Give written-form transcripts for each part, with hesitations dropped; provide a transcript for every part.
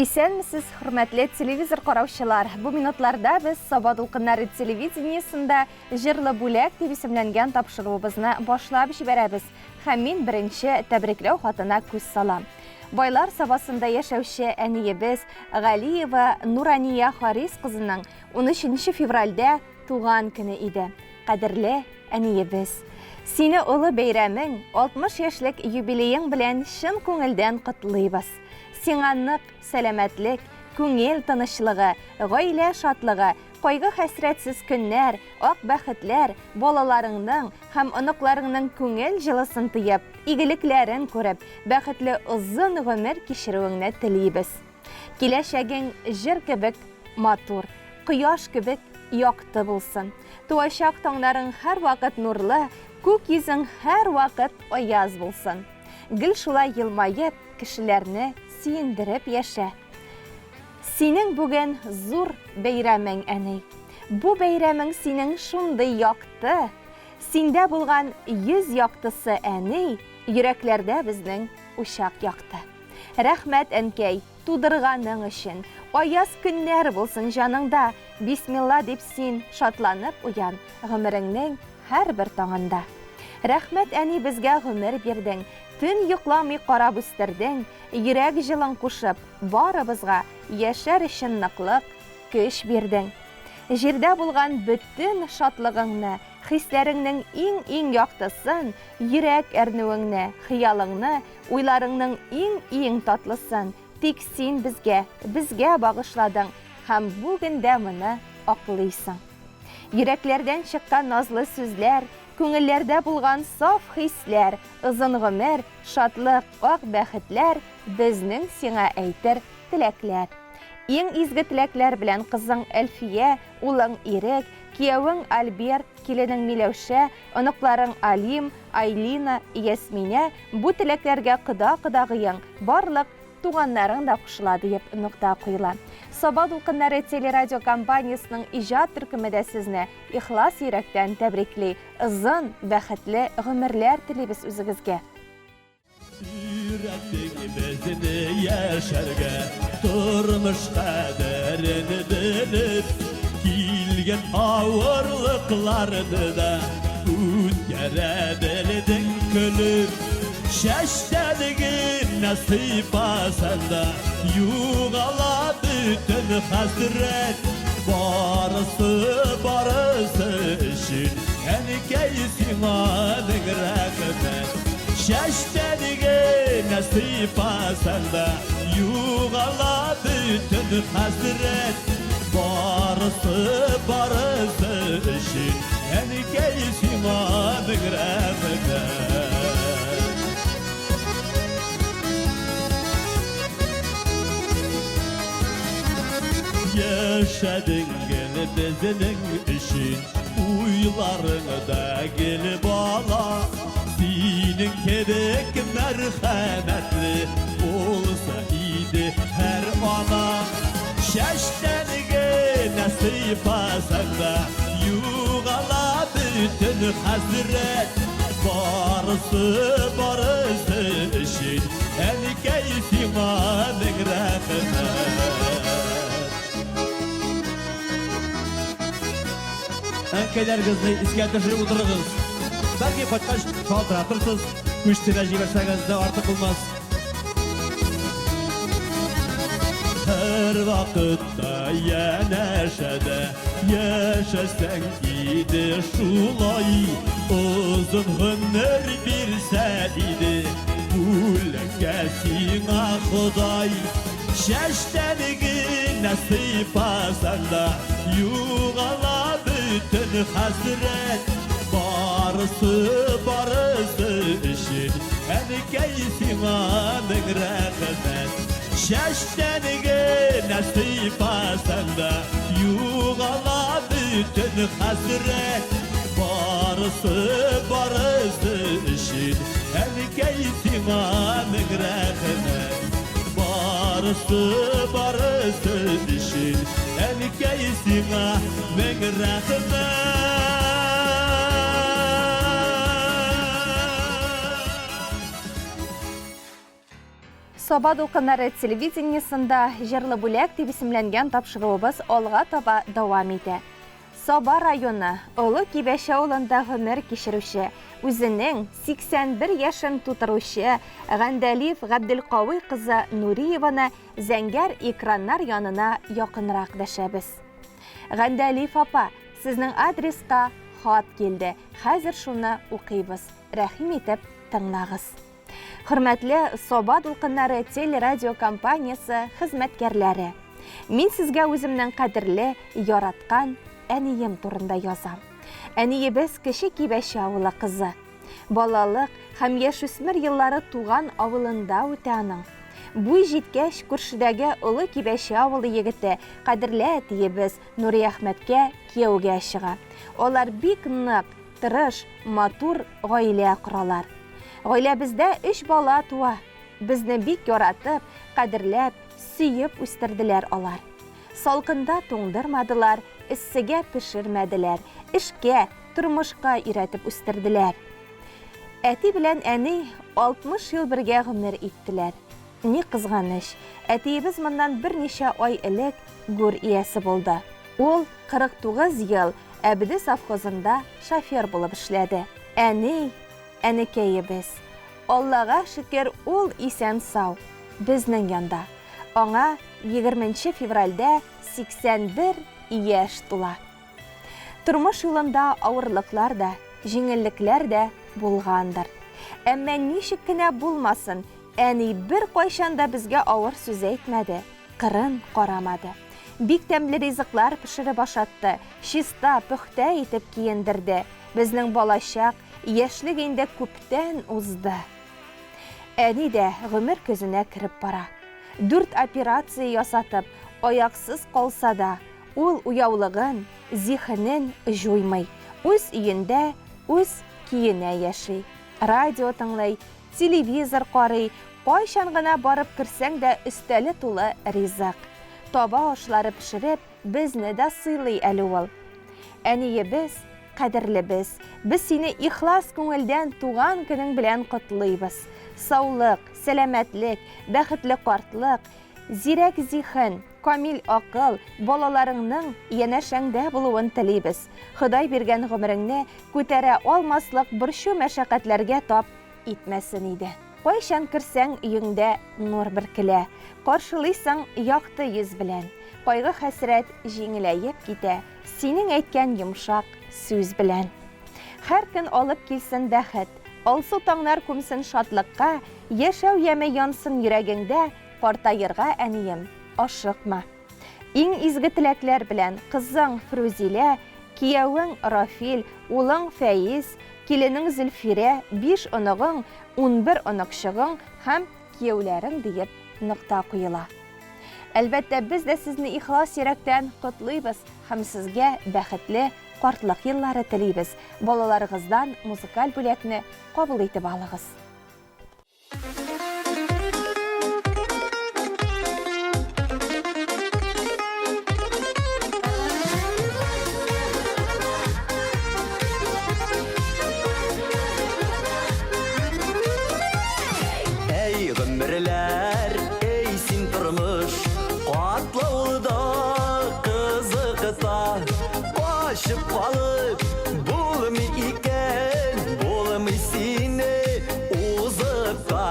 Исәнмесез, хөрмәтле телевизор караучылар! Бу минутларда без Саба дулкыннары телевидениесендә Җырлы бүләк дип исемләнгән тапшыруыбызны башлап җибәрәбез һәм мин беренче тәбрикләү хатына күз салам. Байлар Сабасында яшәүче әниебез Галиева Нурания Харис кызының 13 февральдә туган көне иде. Кадерле әниебез! Сине олы бәйрәмең, 60 яшьлек юбилеең белән чын күңелдән котлыйбыз. Сиңа нык сәламәтлек, күңел тынычлыгы, гаилә шатлыгы, кайгы-хәсрәтсез көннәр, ак бәхетләр, балаларыңның һәм оныкларыңның күңел җылысын тоеп, игелекләрен күреп, бәхетле озын гомер кичерүеңне телибез. Киләчәгең җыр кебек матур, кояш кебек якты булсын. Туачак таңнарың һәрвакыт нурлы, күк йөзең һәрвакыт аяз булсын. Гел шулай елмаеп, кешеләрне сөендереп яшә. Синең бүген зур бәйрәмең, әни. Бу бәйрәмең синең шундый якты. Синдә булган йөз яктысы, әни, йөрәкләрдә безнең учак якты. Рәхмәт, әнкәй, тудырганың өчен. Аяз көннәр булсын җаныңда. Бисмилла дип син шатланып уян, гомереңнең һәрбер таңында. Рәхмәт, әни, безгә гомер бирдең, төн йокламый карап үстердең, йөрәк җылың кушып, барыбызга яшәр өчен ныклык, көч бирдең. Җирдә булган бөтен шатлыгыңны, хисләреңнең иң-иң яктысын, йөрәк әрнүеңне, хыялыңны, уйларыңның иң-иң татлысын тик син безгә, безгә багышладың һәм бүген дә моны аклыйсың. Йөрәкләрдән чыккан назлы сүзләр, Күңелләрдә булган саф хисләр, Озын гомер, шатлык, ак бәхетләр Безнең сиңа әйтер теләкләр. Иң изге теләкләр белән кызың Әлфия, улың Ирек, киявең Альберт, киленең Миләүшә, оныкларың Алим, Айлина, Ясминә, бу теләкләргә кода-кодагыең, барлык Туганнарың да кушыла, диеп нокта куела. Саба дулкыннары телерадиокомпаниясенең иҗат төркеме дә сезне ихлас йөрәктән тәбрикли. Озын, бәхетле гомерләр телибез үзегезгә! Өйрәттең безне яшәргә, тормыш кадерен белеп, килгән авырлыкларны да үткәрә белдең көлеп. Чәчтән генә сыйпасаң да, югала бөтен хәсрәт. Барысы, барысы өчен, әнкәй, сиңа мең рәхмәт. Чәчтән генә сыйпасаң да, югала бөтен хәсрәт. Барысы, барысы өчен, әнкәй, сиңа мең рәхмәт. Яшәдең гел безнең өчен, уйларыңда гел бала. Синең кебек мәрхәмәтле булса иде һәр ана. Чәчтән генә сыйпасаң да, югала бөтен хәсрәт. Барысы, барысы өчен, әнкәй, сиңа мең рәхмәт. Әнкәйләрегезне искә төшереп утырыгыз. Бәлки кайткач шалтыратырсыз, күчтегә җибәрсәгез дә артык булмас. Һәр вакытта янәшәдә яшәсәң иде шулай, озын гомер бирсә иде бүләккә сиңа Ходай. Чәчтән генә сыйпасаң да, югала бөтен хәсрәт. Барысы, барысы өчен, әнкәй, сиңа мең рәхмәт. Чәчтән генә сыйпасаң да, югала бөтен хәсрәт. Барысы, барысы өчен, әнкәй, сиңа мең рәхмәт. Барысы, барысы өчен, әнкәй, сиңа мең рәхмәт. Саба дулкыннары телевидениесында Җырлы бүләк дип исемләнгән тапшыруыбыз алга таба дәвам итә. Саба районы Олы Кибәче авылында гомер кичерүче, үзенең 81 яшен тутыручы Гандәлиф Габделкавый кызы Нуриеваны зәңгәр экраннар янына якынрак дәшәбез. Гандәлиф апа, сезнең адреска хат килде, хәзер шуны укыйбыз, рәхим итеп тыңлагыз. Хөрмәтле Саба дулкыннары телерадиокомпаниясе хезмәткәрләре! Мин сезгә үземнең кадерле, яраткан әнием турында язам. Әниебез Кече Кибәче авылы кызы. Балалык һәм яшүсмер еллары туган авылында үтә аның. Буй җиткәч, күршедәге Олы Кибәче авылы егете, кадерле әтиебез Нуриәхмәткә кияүгә чыга. Алар бик нык, тырыш, матур гаилә коралар. Гаиләбездә өч бала туа. Безне бик яратып, кадерләп, сөеп үстерделәр алар. Салкында туңдырмадылар, эссегә пешермәделәр, эшкә, тормышка өйрәтеп үстерделәр. Әти белән әни 60 ел бергә гомер иттеләр. Ни кызганыч, әтиебез моннан берничә ай элек гүр иясе булды. Ул 49 ел Әбде совхозында шофер булып эшләде. Әни, әнекәебез, Аллага шөкер, ул исән-сау, безнең янда. Аңа егерменче февральдә 81 яшь тула. Тормыш юлында авырлыклар да, җиңеллекләр дә булгандыр. Әмма ничек кенә булмасын, әни беркайчан да безгә авыр сүз әйтмәде, кырын карамады. Бик тәмле ризыклар пешереп ашатты, чиста, пөхтә итеп киендерде. Безнең балачак, яшьлек инде күптән узды. Әни дә гомер көзенә кереп бара. Дүрт операция ясатып, аяксыз калса да, ул уяулыгын, зиһенен җуймый. Үз өендә, үз көенә яши. Радио тыңлый, телевизор карый, кайчан гына барып керсәң дә өстәле тулы ризык. Таба ашлары пешереп, безне дә сыйлый әле ул. Әниебез, кадерлебез, без сине ихлас күңелдән туган көнең белән котлыйбыз. Саулык, сәламәтлек, бәхетле картлык, зирәк зиһен, камил акыл, балаларыңның янәшәңдә булуын телибез. Ходай биргән гомереңне күтәрә алмаслык борчу-мәшәкатьләргә тап итмәсен иде. Кайчан керсәң өеңдә нур бөркелә, каршылыйсың якты йөз белән. Кайгы-хәсрәт җиңеләеп китә, синең әйткән йомшак сүз белән. Һәр көн алып килсен бәхет, алсу таңнар күмсен шатлыкка, яшәү яме янсын йөрәгеңдә, картаерга, әнием, ашыкма. Иң изге теләкләр белән, кызың Фрүзилә, киявең Рафил, улың Фәиз, киленең Зөлфирә, биш оныгың, 11 оныкчыгың һәм кияүләрең диеп нокта куела. Әлбәттә, без дә сезне ихлас йөрәктән котлыйбыз һәм сезгә бәхетле картлык еллары телибез. Балаларыгыздан музыкаль бүләкне кабул итеп алыгыз. Әй, гомерләр, әй, син тормыш, катлаулы да, кызык та, качып калып булмый икән, булмый сине узып та.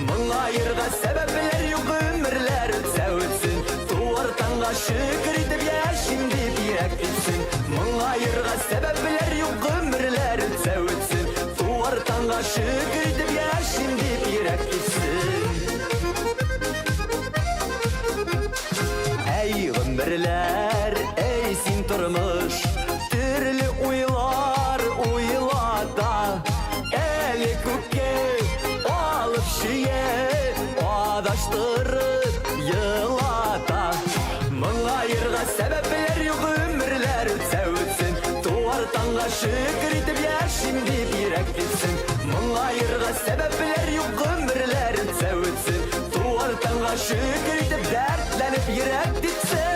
Моңаерга сәбәпләр юк, гомерләр үтсә үтсен, туар таңга шөкер итеп яшим дип йөрәк типсен. Моңаерга сәбәпләр юк, гомерләр үтсә үтсен, туар таңга шөкер итеп яшим дип йөрәк типсен. Әй, гомерләр, әй, син тормыш, төрле уйлар уйлата. Әле күккә алып чөя, адаштырып елата. Моңаерга сәбәпләр юк, гомерләр үтсә үтсен, туар таңга шөкер итеп яшим дип йөрәк типсен. Моңаерга сәбәпләр юк, гомерләр үтсә үтсен, туар таңга шөкер итеп дәртләнеп йөрәк типсен.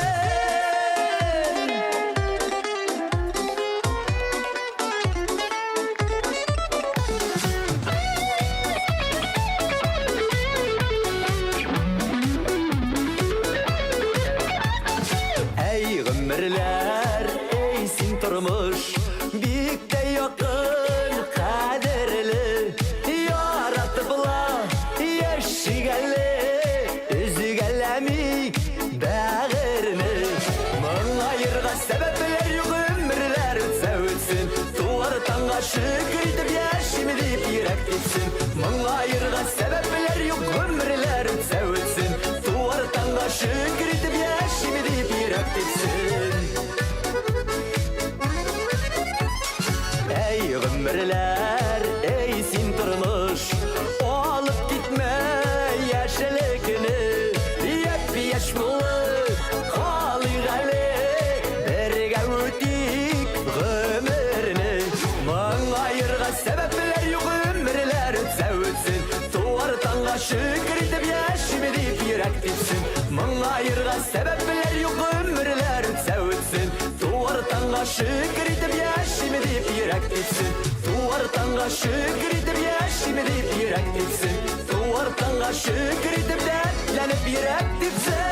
типсен. Моңаерга сәбәпләр юк, гомерләр үтсә үтсен. Туар таңга шөкер итеп яшим дип йөрәк типсен. Туар таңга шөкер итеп яшим дип йөрәк типсен. Туар таңга шөкер итеп дәртләнеп йөрәк типсен.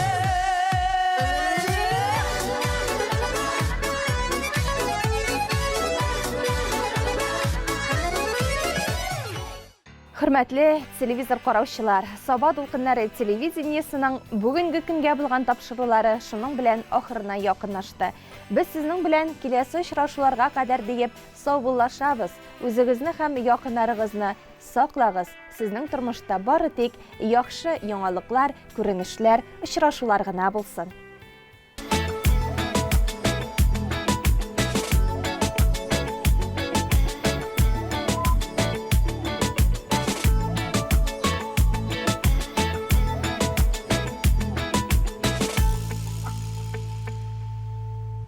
Хөрмәтле телевизор караучылар, Саба дулкыннары телевидениесының бүгенге көнгә булган тапшырулары шуның белән ахырына якынлашты. Без сезнең белән киләсе очрашуларга кадәр диеп саубуллашабыз. Үзегезне һәм якыннарыгызны саклагыз. Сезнең тормышта бары тик яхшы яңалыклар, күренешләр, очрашулар гына булсын.